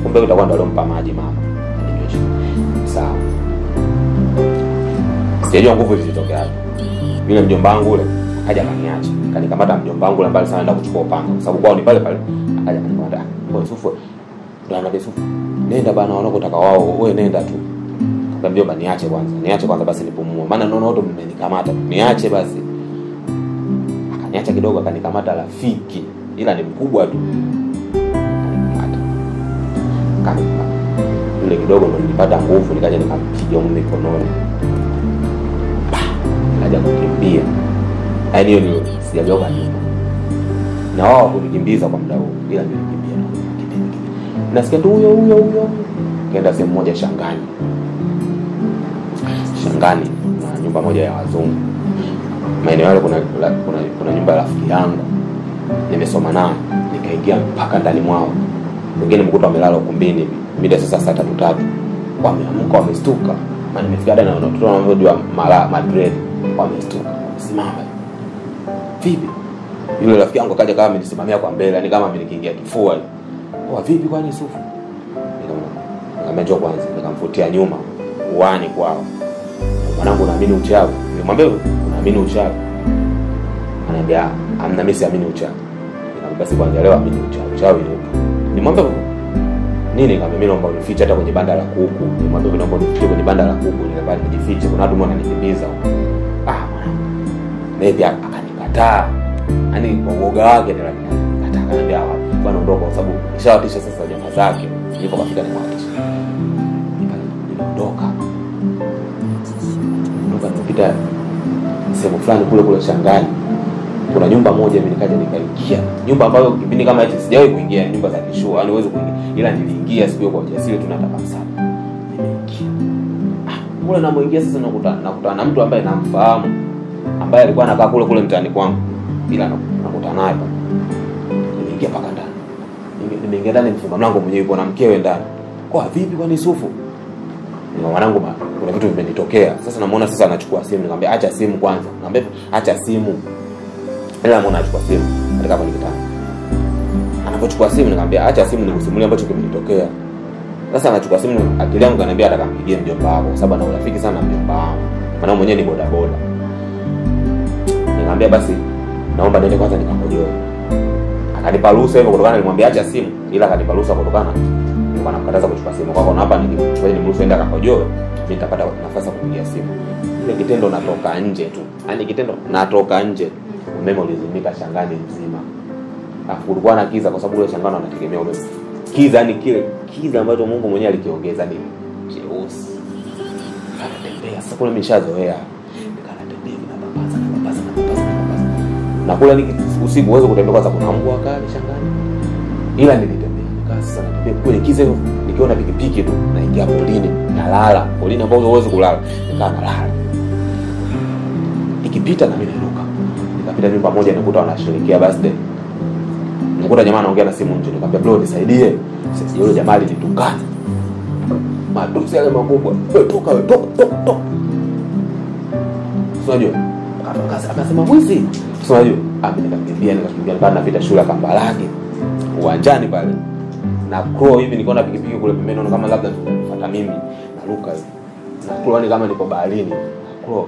Kumbe yule itakuwa ndo alompa maji mama. Aninyweshe. Sawa. Sijajua nguvu zilitokea wapi. Yule mjomba wangu yule akaja akaniacha. Kanikamata mjomba wangu yule ambaye sana anaenda kuchukua upanga kwa sababu kwao ni pale pale. Akaja akanikamata. Kwa Yusufu ndo ananiambia Yusufu, nenda bana wanakotaka wao, wewe nenda tu. Nikamwambia mjomba niache kwanza. Niache kwanza basi nipumue. Maana naona wote mmenikamata. Niache basi. Akaniacha kidogo akanikamata rafiki, ila ni mkubwa tu. Akanikamata. Akanikamata. Yule kidogo ndo nilipata nguvu nikaja nikampiga huko mikononi. Nikaja kukimbia. Yaani hiyo ni sijageuka nyuma. Na wao kunikimbiza kwa muda huo, ila nilikimbia na kukimbia. Nasikia tu huyo huyo huyo. Kaenda sehemu moja Shangani. Shangani na nyumba moja ya wazungu. Maeneo yale kuna nyumba ya rafiki yangu. Nimesoma naye, nikaingia mpaka ndani mwao. Wengine mkuta wamelala ukumbini mida sasa saa 3:00. Wameamka wamestuka. Maana nimefika dada na watoto wanaojua mara Madrid wamestuka. Simama. Vipi? Yule rafiki yangu akaja kama amenisimamia kwa mbele, yani kama amenikingia kifua. Kwa vipi kwani Yusufu? Nikamwambia njoo kwanza, nikamfutia nyuma uani kwao. Mwanangu unaamini uchawi? Nilimwambia unaamini uchawi? Ananiambia amna, mimi siamini uchawi. Nikamwambia basi kwanza leo amini uchawi. Uchawi upo. Nimwambia nini? Nikamwambia mimi naomba unifiche hata kwenye banda la kuku. Nimwambia naomba unifiche kwenye banda la kuku, nikamwambia nijifiche, kuna watu wananikimbiza huko. Ah mwanangu. Maybe akanikataa. Yaani kwa uoga wake ndio akanikataa. Akaniambia bwana ondoka kwa sababu nishawatisha sasa jamaa zake. Nilipo kafika nimwatisha. Niliondoka. Niliondoka nikapita sehemu fulani kule kule Shangani. Kuna nyumba moja mimi nikaja nikaingia. Nyumba ambayo kipindi kama hichi sijawahi kuingia, nyumba za kishua, yani huwezi kuingia. Ila niliingia siku hiyo kwa ujasiri tunataka msaada. Nimeingia. Ah, kule namoingia sasa nakutana na mtu ambaye namfahamu, ambaye alikuwa anakaa kule kule mtaani kwangu. Ila nakutana naye pale. Nimeingia paka ndani. Nimeingia ndani mfunga mlango mwenyewe yupo na mkewe ndani. Kwa vipi kwani Yusufu? Ni mwanangu kuna vitu vimenitokea. Sasa namuona sasa anachukua simu, nikamwambia acha simu kwanza. Nikamwambia acha simu. Ila namuona anachukua simu katika hapo nikitana. Anapochukua simu nikamwambia acha simu nikusimulie ambacho kimenitokea. Sasa anachukua simu, akili yangu kaniambia atakampigie mjomba wako kwa sababu ana urafiki sana na mjomba wangu. Maana mwenyewe ni boda boda. Nikamwambia basi naomba niende kwanza nikakojoe. Akanipa ruhusa hivyo kutokana nilimwambia acha simu, ila akanipa ruhusa kutokana nilikuwa namkataza kuchukua simu. Kwa hiyo hapa nikichukua nimruhusu aende akakojoe, mimi nitapata nafasi ya kupigia simu. Ile kitendo natoka nje tu. Yaani kitendo natoka nje. Umeme ulizimika Shangani mzima. Alafu kulikuwa na kiza kwa sababu ule Shangani anategemea umeme. Kiza yani kile kiza ambacho Mungu mwenyewe alikiongeza ni cheusi. Nikatembea sasa kule nimeshazoea. Nikatembea ninapapasa napapasa napapasa napapasa. Na kule ni usiku uweze kutembea kwanza kuna mbwa kali Shangani. Ila nilitembea. Nikaa sasa natembea kule kiza hivyo nikiona pikipiki tu naingia polini nalala. Polini ambapo huwezi kulala. Nikaa nalala. Ikipita na mimi niruka. Nikapita nyumba moja nikuta wanasherehekea birthday. Nikuta jamaa anaongea na simu nje, nikamwambia bro nisaidie. Sasa yule jamaa alinitukana. Matusi yale makubwa. Wewe toka wewe toka toka toka. Unajua? Akasema mwizi. Unajua? Nikakimbia nikakimbia napita shule Kambarage. Uwanjani pale. Na crow hivi nikaona pikipiki kule pembeni naona kama labda tunafuata mimi. Naruka hivi. Na crow ni kama niko baharini. Na crow.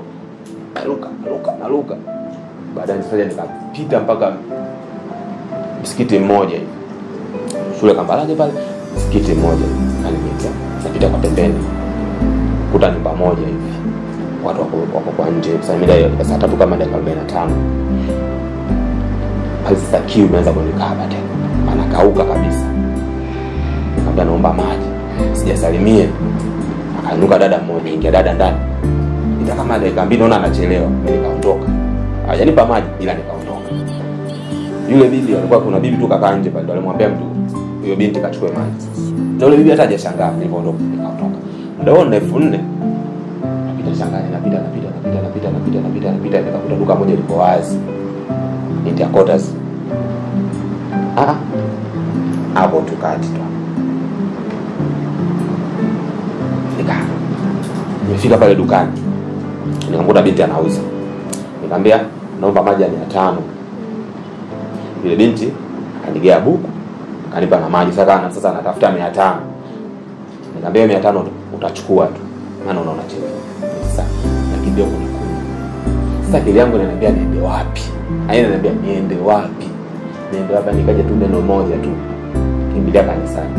Naruka, naruka, naruka. Baadaye sasa nikapita mpaka msikiti mmoja hivi. Shule Kambarage pale, msikiti mmoja. Aliniita. Napita kwa pembeni. Kuta nyumba moja hivi. Watu wako kwa nje. Sasa mida ya saa 3 kama dakika 45. Pale sasa kiu imeanza kunikaba tena. Anakauka kabisa. Nikamwambia naomba maji. Sijasalimia. Akainuka dada mmoja, ingia dada ndani. Nita kama dakika 2 naona anachelewa, mimi nikaondoka. Hajanipa maji ila nikaondoka. Yule bibi alikuwa kuna bibi tu kakaa nje pale, ndo alimwambia mtu huyo binti kachukue maji. Na yule bibi hata hajashangaa nilipoondoka, nikaondoka. Ndio na 4000. Napita Shangani, napita napita napita napita napita napita napita nikakuta duka moja liko wazi. Interquarters. Ah. Hapo tu kati tu. Nimefika pale dukani. Nikamkuta binti anauza. Nikamwambia naomba maji ya 500. Yule binti akanigea buku, Kanipa na maji. Sasa sasa natafuta 500. Nikamwambia 500 utachukua tu. Maana unaona chini. Sasa nakimbia kunikunywa. Sasa akili yangu inaniambia niende wapi? Yaani inaniambia niende wapi? Niende wapi? Nikaja tu neno moja tu. Kimbilia kanisani.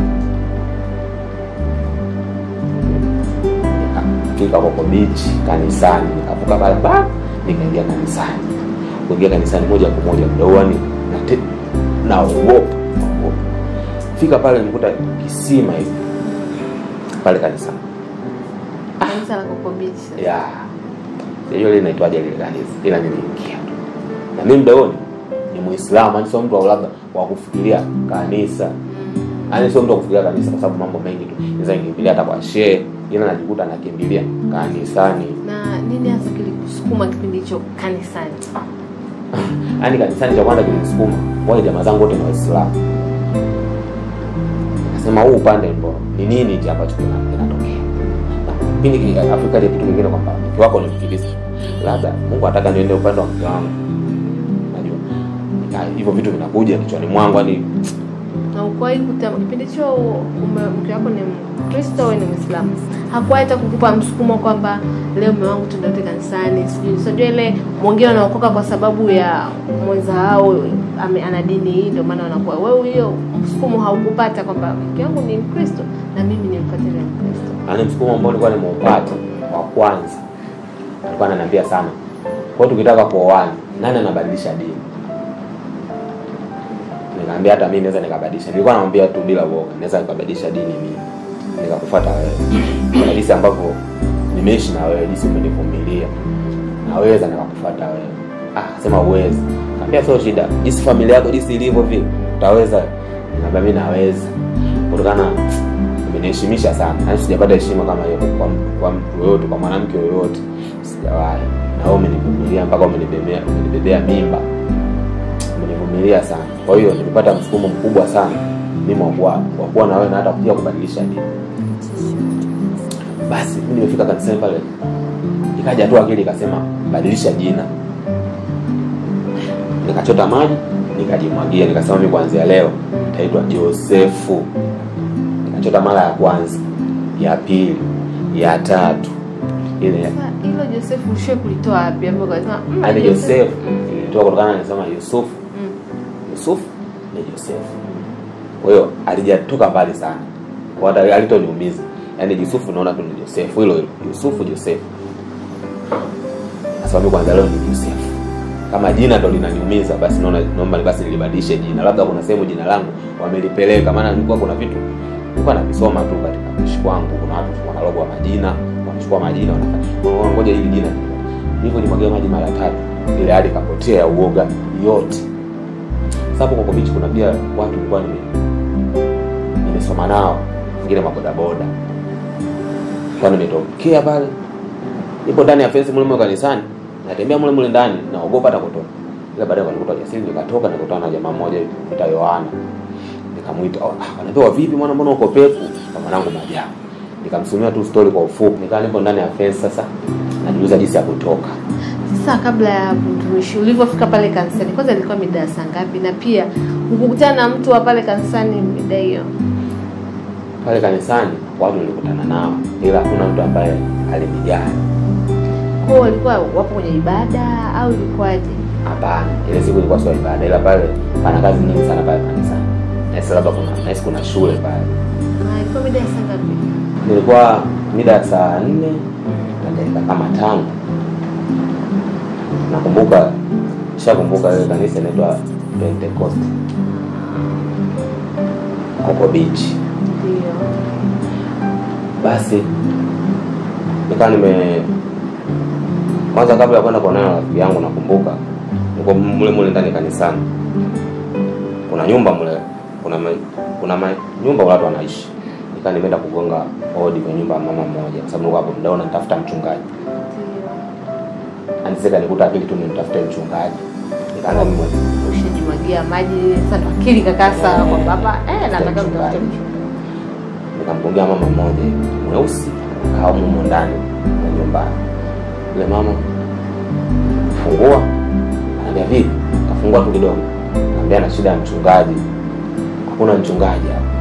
Nikafika Coco Beach kanisani, nikavuka barabara, nikaingia kanisani. Kuingia kanisani moja kwa moja mdoani na naogopa. Fika pale nikuta kisima hivi. Pale kanisani. Kanisa la Coco Beach. Yeah. Sijui ile inaitwaje ile kanisa. Ila niliingia tu. Na mimi mdaoni ni Muislamu, yani sio mtu wa labda wa kufikiria kanisa. Yaani sio mtu wa kufikiria kanisa kwa sababu mambo mengi tu. Naweza nikimbilia hata kwa shehe, ila najikuta nakimbilia kanisani. Na nini hasa kilikusukuma kipindi hicho kanisani? Yaani kanisani cha kwanza kilinisukuma, wale jamaa zangu wote ni Waislamu. Nikasema huu upande mbona ni nini hichi ambacho kinatokea? Na kipindi Afrika ile kitu kingine kwamba mke wako ni Mkristo. Labda Mungu anataka niende upande wa mke wangu. Unajua? Hivyo vitu vinakuja kichwani mwangu yani. Na ukwahi kutama kipindi hicho mke wako ni Mkristo au ni Muislamu? Hakuwahi hata kukupa msukumo kwamba leo mume wangu tuende kanisani, sijui sijui ile mwingine anaokoka kwa sababu ya mwenza wao ana dini hii ndio maana wanakuwa. Wewe hiyo msukumo haukupata kwamba mke wangu ni Mkristo na mimi nimfuatilie Mkristo? Yaani msukumo ambao nilikuwa nimeupata wa kwanza alikuwa ananiambia sana, kwa hiyo tukitaka kuoana nani anabadilisha dini? Nikamwambia hata mimi naweza nikabadilisha. Nilikuwa namwambia tu bila uoga, naweza nikabadilisha dini mimi. Nikakufuata wewe. Kwa jinsi ambavyo nimeishi na wewe, jinsi umenivumilia. Naweza nikakufuata wewe. Ah, sema uwezi. Nikamwambia sio shida. Jinsi familia yako jinsi ilivyo vile, utaweza. Nikamwambia mimi naweza. Kutokana umeniheshimisha sana. Yaani sijapata heshima kama hiyo kwa mtu yoyote, kwa mwanamke yoyote. Sijawahi. Na wewe umenivumilia mpaka umenibebea mimba. Umenivumilia sana. Kwa hiyo nilipata msukumo mkubwa sana mimi wa kuwa na wewe na hata pia kubadilisha dini. Basi mimi nimefika kanisani pale, ikaja tu akili ikasema badilisha jina. Nikachota maji, nikajimwagia, nikasema mimi kuanzia leo nitaitwa Josefu. Nikachota mara ya kwanza, ya pili, ya tatu. Ile hilo Josefu ushe kulitoa wapi? Hapo ukasema hadi Josefu nilitoa kutokana na nisema Yusufu. Yusufu ni Josefu. Kwa hiyo alijatoka mbali sana. Kwa hata alitoniumiza. Yaani Yusufu naona tu ni Josefu hilo hilo. Yusufu Josefu. Sasa mimi kwanza leo ni Josefu. Kama jina ndo linaniumiza basi naona naomba basi nilibadilishe jina. Labda kuna sehemu jina langu wamelipeleka, maana nilikuwa kuna vitu nilikuwa navisoma tu katika kuishi kwangu, kuna watu wanalogwa majina, wanachukua majina wanafanya. Ngoja hili jina. Nilipo nimwagia maji mara tatu, ile hali kapotea uoga yote. Sasa hapo kwa beach kuna pia watu nilikuwa nimesoma nao, wengine mabodaboda. Kwa nimetokea pale, nipo ndani ya fence mule mule kanisani, natembea mule mule ndani, naogopa hata kutoka. Ila baadaye walikuta jasiri, nikatoka nikakutana na jamaa mmoja anaitwa Yohana. Nikamuita, ananiambia vipi mwana, mbona uko peku? Na mwanangu majaa. Nikamsomea tu story kwa ufupi. Nikaa nipo ndani ya fence sasa, najiuliza jinsi ya kutoka. Sasa kabla ya mtumishi, ulipofika pale kanisani, kwanza ilikuwa mida saa ngapi? Na pia ukukutana na mtu wa pale kanisani mida hiyo? Pale kanisani watu nilikutana nao, ila hakuna mtu ambaye alinijali. Kwa walikuwa wapo kwenye ibada au ilikuwaje? Hapana, ile siku ilikuwa sio ibada, ila pale pana kazi nyingi sana pale kanisani. Na labda kuna shule pale. Na ilikuwa mida saa ngapi? Nilikuwa mida saa 4 na dakika kama 5. Nakumbuka, nishakumbuka ile kanisa inaitwa Pentecost Coco Beach. Ndio. Basi nikawa nime kwanza kabla ya kwenda kuonana na rafiki yangu, nakumbuka nilikuwa mule mule ndani kanisani. Kuna nyumba mule, kuna nyumba watu wanaishi. Nikawa nimeenda kugonga hodi kwa nyumba ya mama mmoja kwa sababu nilikuwa hapo mdaona nitafuta mchungaji. Anasema nikuta akili tu nimtafute mchungaji. Nikaanza mimi ushijimwagia maji sasa ndo akili kakaa sawa kwamba hapa nataka mtafute mchungaji. Nikamgongea mama mmoja mweusi akawa mumo ndani ya nyumba. Yule mama fungua, ananiambia vipi? Kafungua tu kidogo. Ananiambia na shida ya mchungaji. Hakuna mchungaji hapa.